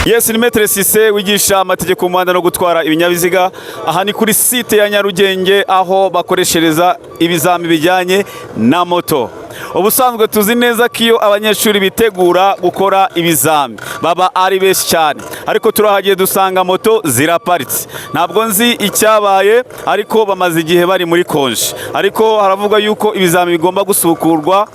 Yes, ni Maître Cissé wigisha amategeko y'umuhanda no gutwara ibinyabiziga. Aha ni kuri site ya Nyarugenge, aho bakoreshereza ibizami bijyanye na moto. Ubusanzwe tuzi neza ko iyo abanyeshuri bitegura gukora ibizami baba ari benshi cyane, ariko turahagiye dusanga moto ziraparitse. Ntabwo nzi icyabaye, ariko bamaze igihe bari muri congé. Ariko haravugwa yuko ibizami bigomba gusubukurwa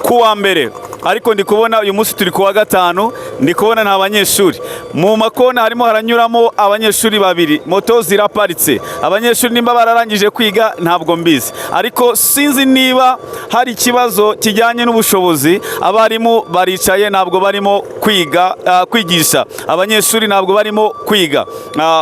ku wa mbere, ariko ndi kubona uyu munsi turi ku wa gatanu, ndi kubona nta banyeshuri mu makona. Harimo haranyuramo abanyeshuri babiri, moto ziraparitse. Abanyeshuri nimba bararangije kwiga ntabwo mbizi, ariko sinzi niba hari ikibazo kijyanye n'ubushobozi. Abarimu baricaye, ntabwo barimo kwiga, kwigisha abanyeshuri, ntabwo barimo kwiga.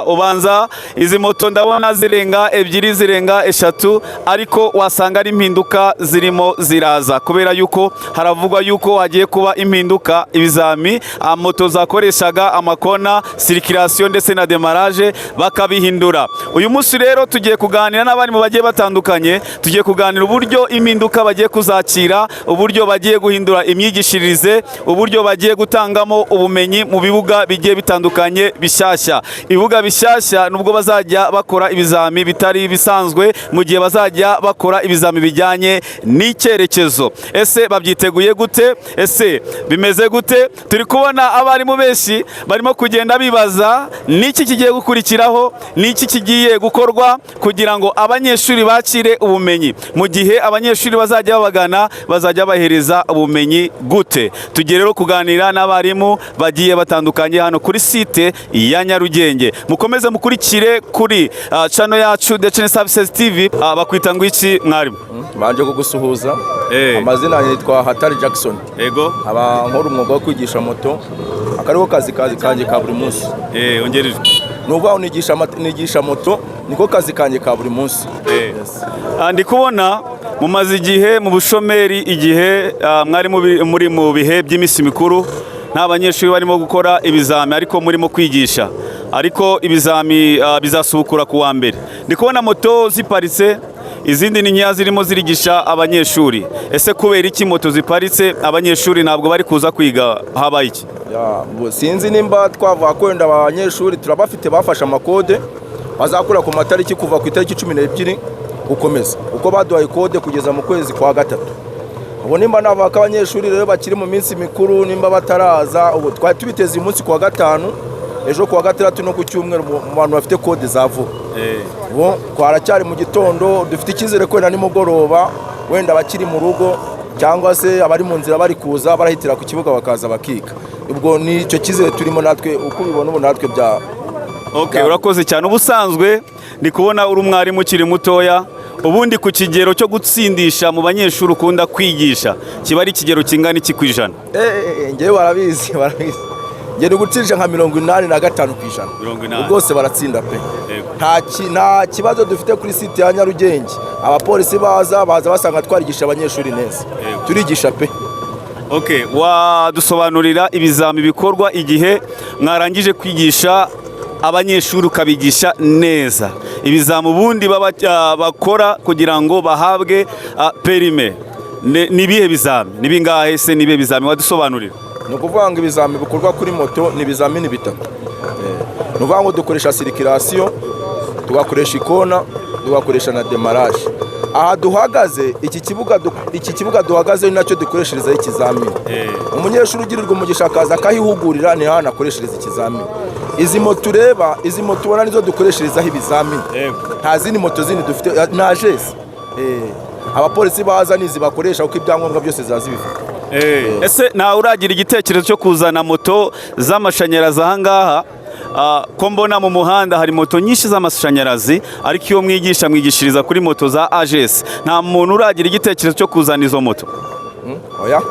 Ubanza izi moto ndabona zirenga ebyiri, zirenga eshatu, ariko wasanga ari impinduka zirimo ziraza, kubera yuko haravugwa yuko hagiye kuba impinduka. Ibizami moto zakoreshaga, amakona, circulation ndetse na démarrage, bakabihindura. Uyu munsi rero tugiye kuganira n'abarimu bagiye batandukanye. Tugiye kuganira uburyo impinduka bagiye kuzakira, uburyo bagiye guhindura imyigishirize, uburyo bagiye gutangamo ubumenyi mu bibuga bigiye bitandukanye bishyashya. Ibibuga bishyashya, nubwo bazajya bakora ibizami bitari bisanzwe, mu gihe bazajya bakora ibizami bijyanye n'icyerekezo. Ese babyiteguye gute? Ese bimeze gute? Turi kubona abarimu benshi barimo kugenda bibaza n'iki kigiye gukurikiraho, n'iki kigiye gukorwa kugira ngo abanyeshuri bakire ubumenyi. Mu gihe abanyeshuri bazajya babagana, bazajya bahereza ubumenyi gute? Tugiye rero kuganira n'abarimu bagiye batandukanye hano kuri site ya Nyarugenge. Mukomeze mukurikire kuri channel yacu The Services TV. Bakwita ngo iki, mwarimu? Mbanje kugusuhuza. Amazina yanjye yitwa Hatari Jackson. Nkaba nkora umwuga wo kwigisha moto, akariko kazi kanjye ka buri munsi. Ongerejwe. Ni ukuvuga ngo nigisha moto, niko kazi kanjye ka buri munsi. Yes. Ndi kubona mumaze igihe mu bushomeri, igihe mwari muri mu bihe by'iminsi mikuru, nta banyeshuri barimo gukora ibizami, ariko murimo kwigisha. Ariko ibizami bizasubukura ku wa mbere. Ndi kubona moto ziparitse, izindi ni nkeya zirimo zirigisha abanyeshuri. Ese kubera iki moto ziparitse, abanyeshuri ntabwo bari kuza kwiga? Habaye iki? Ya, sinzi nimba twavuga ko wenda abanyeshuri turabafite bafashe amakode bazakura ku matariki kuva ku itariki 12 gukomeza, kuko baduhaye kode kugeza mu kwezi kwa gatatu. Ubu nimba navuga ko abanyeshuri rero bakiri mu minsi mikuru, nimba bataraza, ubu twari tubiteze uyu munsi ku wa gatanu, ejo ku wa gatandatu no ku cyumweru mu bantu bafite kode za vuba. Ubu twaracyari mu gitondo, dufite icyizere ko wenda nimugoroba, wenda abakiri mu rugo cyangwa se abari mu nzira bari kuza, barahitira ku kibuga bakaza bakiga. Ubwo ni icyo cyizere turimo natwe, uko ubibona ubu natwe bya Okay, urakoze cyane. Ubusanzwe ndi kubona uri umwarimu ukiri mutoya. Ubundi ku kigero cyo gutsindisha mu banyeshuri ukunda kwigisha, kiba ari ikigero kingana iki ku ijana? Njyewe barabizi, njye ni gutsindisha nka 85%. 80. Rwose baratsinda pe. Nta kibazo dufite kuri site ya Nyarugenge. Abapolisi baza basanga twarigisha abanyeshuri neza. Turigisha pe. Okay, wadusobanurira ibizami bikorwa igihe mwarangije kwigisha abanyeshuri, ukabigisha neza? Ibizami ubundi bakora kugira ngo bahabwe permis, ni ibihe bizami? Ni bingahe se? Ni ibihe bizami? Wadusobanurira? Ni ukuvuga ngo ibizami bikorwa kuri moto ni ibizamini bitatu. Ni ukuvuga ngo dukoresha circulation, tugakoresha ikona, tugakoresha na démarrage. Aha duhagaze, iki kibuga duhagaze ni nacyo dukoresherezaho ikizamini. Umunyeshuri ugirirwa umugisha akaza akahihugurira, ni hano akoreshereza ikizamini. Izi moto ureba, izi moto ubona, nizo dukoresherezaho ibizamini. Nta zindi moto zindi dufite, nta jesi. Abapolisi baza nizi bakoresha, kuko ibyangombwa byose ziba zibifite. Ese ntawe uragira igitekerezo cyo kuzana moto z'amashanyarazi aha ngaha? Ko mbona mu muhanda hari moto nyinshi z'amashanyarazi, ariko iyo mwigisha mwigishiriza kuri moto za AGS, nta muntu uragira igitekerezo cyo kuzana izo moto? Oya,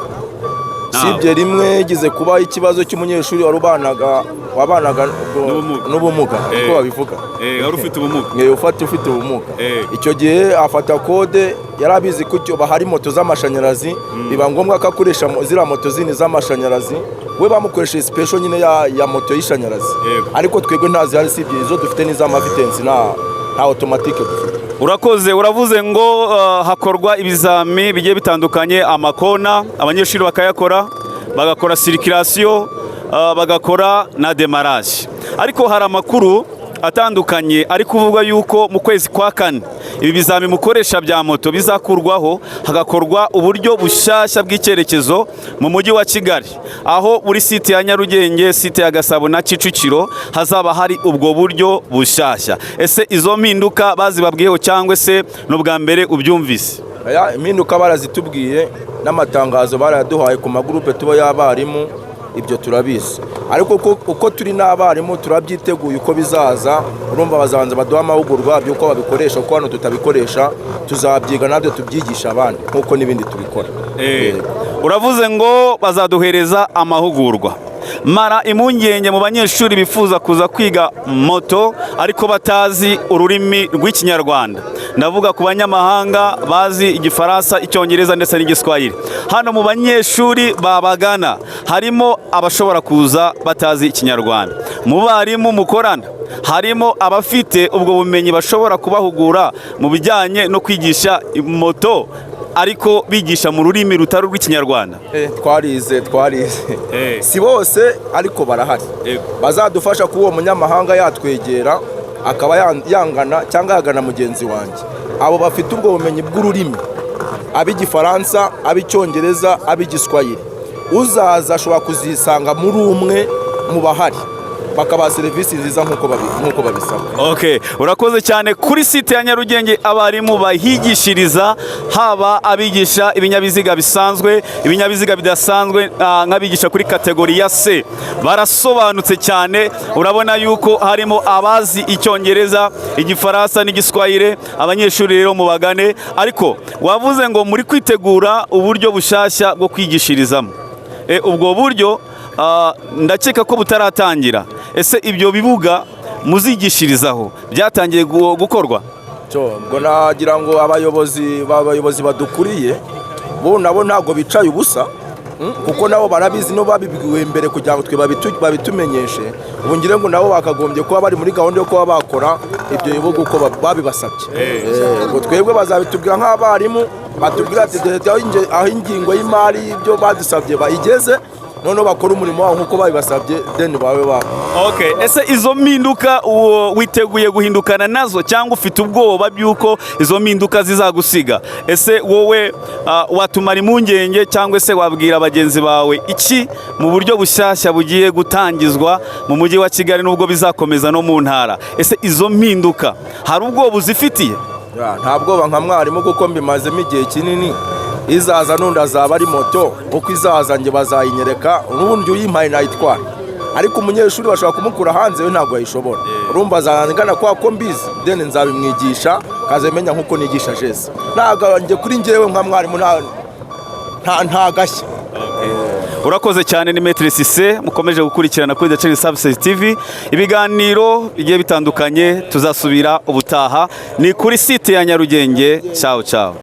sibye rimwe gize kuba ikibazo cy'umunyeshuri wari ubanaga wabanaga N'ubumuga. n'ubumuga, niko babivuga. Wari ufite ubumuga. Ufite ubumuga. Icyo gihe afata kode, yari abizi ko icyo bahari moto z'amashanyarazi, biba ngombwa ko akoresha ziriya moto zindi z'amashanyarazi. We bamukoresheje special nyine ya moto y'ishanyarazi. Ariko twebwe ntazihari, sibye izo dufite n'iz'ama vitesse, nta automatique dufite. Urakoze. Uravuze ngo hakorwa ibizami bigiye bitandukanye: amakona abanyeshuri bakayakora, bagakora circulation, bagakora na démarrage. Ariko hari amakuru atandukanye ari kuvuga yuko mu kwezi kwa kane ibi bizami mukoresha bya moto bizakurwaho, hagakorwa uburyo bushyashya bw'icyerekezo mu mujyi wa Kigali, aho muri site ya Nyarugenge, site ya Gasabo na Kicukiro hazaba hari ubwo buryo bushyashya. Ese izo mpinduka bazibabwiyeho cyangwa se ni ubwa mbere ubyumvise? Aya impinduka barazitubwiye, n'amatangazo barayaduhaye ku magurupe tuba y'abarimu, ibyo turabizi. Ariko uko turi n'abarimu turabyiteguye uko bizaza. Urumva bazabanza baduha amahugurwa by'uko babikoresha, kuko hano tutabikoresha. Tuzabyiga natwe tubyigisha abandi nk'uko n'ibindi tubikora. Uravuze ngo bazaduhereza amahugurwa. Mara impungenge mu banyeshuri bifuza kuza kwiga moto ariko batazi ururimi rw'Ikinyarwanda. Ndavuga ku banyamahanga bazi Igifaransa, Icyongereza ndetse n'Igiswahili. Hano mu banyeshuri babagana harimo abashobora kuza batazi Ikinyarwanda. Mu barimu mukorana harimo abafite ubwo bumenyi bashobora kubahugura mu bijyanye no kwigisha moto, ariko bigisha mu rurimi rutari urw'Ikinyarwanda? Twarize, twarize. Si bose ariko barahari bazadufasha kuba uwo munyamahanga yatwegera akaba yangana cyangwa yagana mugenzi wanjye. Abo bafite ubwo bumenyi bw'ururimi, ab'Igifaransa, ab'Icyongereza, ab'Igiswahili, uzaza ashobora kuzisanga muri umwe mu bahari, bakabaha serivisi nziza nk'uko babisabwa. Okay, urakoze cyane. Kuri site ya Nyarugenge abarimu bahigishiriza, haba abigisha ibinyabiziga bisanzwe, ibinyabiziga bidasanzwe, nk'abigisha kuri catégorie ya C, barasobanutse cyane. Urabona yuko harimo abazi Icyongereza, Igifaransa n'Igiswahili. Abanyeshuri rero mubagane. Ariko wavuze ngo muri kwitegura uburyo bushyashya bwo kwigishirizamo. Ubwo buryo ndakeka ko butaratangira. Ese ibyo bibuga muzigishirizaho byatangiye gukorwa? Cyo, ubwo nagira ngo abayobozi badukuriye bo nabo ntabwo bicaye ubusa, kuko nabo barabizi no babibwiwe mbere kugira ngo twe babitumenyeshe. Ubu ngire ngo nabo bakagombye kuba bari muri gahunda yo kuba bakora ibyo bibuga uko babibasabye. Ubwo twebwe bazabitubwira nk'abarimu, batubwira ati dore aho ingingo y'imari y'ibyo badusabye bayigeze, noneho bakora umurimo wabo nk'uko babibasabye, then babe ba Okay. Ese izo mpinduka uwo witeguye guhindukana nazo cyangwa ufite ubwoba by'uko izo mpinduka zizagusiga? Ese wowe watumara impungenge cyangwa se wabwira bagenzi bawe iki mu buryo bushyashya bugiye gutangizwa mu mujyi wa Kigali, nubwo bizakomeza no mu ntara? Ese izo mpinduka hari ubwoba uzifitiye? Ya, nta bwoba nka mwarimu kuko mbimazemo igihe kinini. Izaza n'undi azaba ari moto, uko izaza njye bazayinyereka, n'ubundi uyimpaye nayitwara. Ariko umunyeshuri bashobora kumukura hanze, we ntabwo yayishobora. Urumva azangana kwa ko mbizi, then nzabimwigisha kazamenya nk'uko nigisha jese. Ntabwo njye kuri njyewe nka mwarimu nta gashya. Urakoze cyane. Ni Maître Cissé mukomeje gukurikirana kuri The Change Services TV, ibiganiro bigiye bitandukanye. Tuzasubira ubutaha, ni kuri site ya Nyarugenge. Ciao ciao.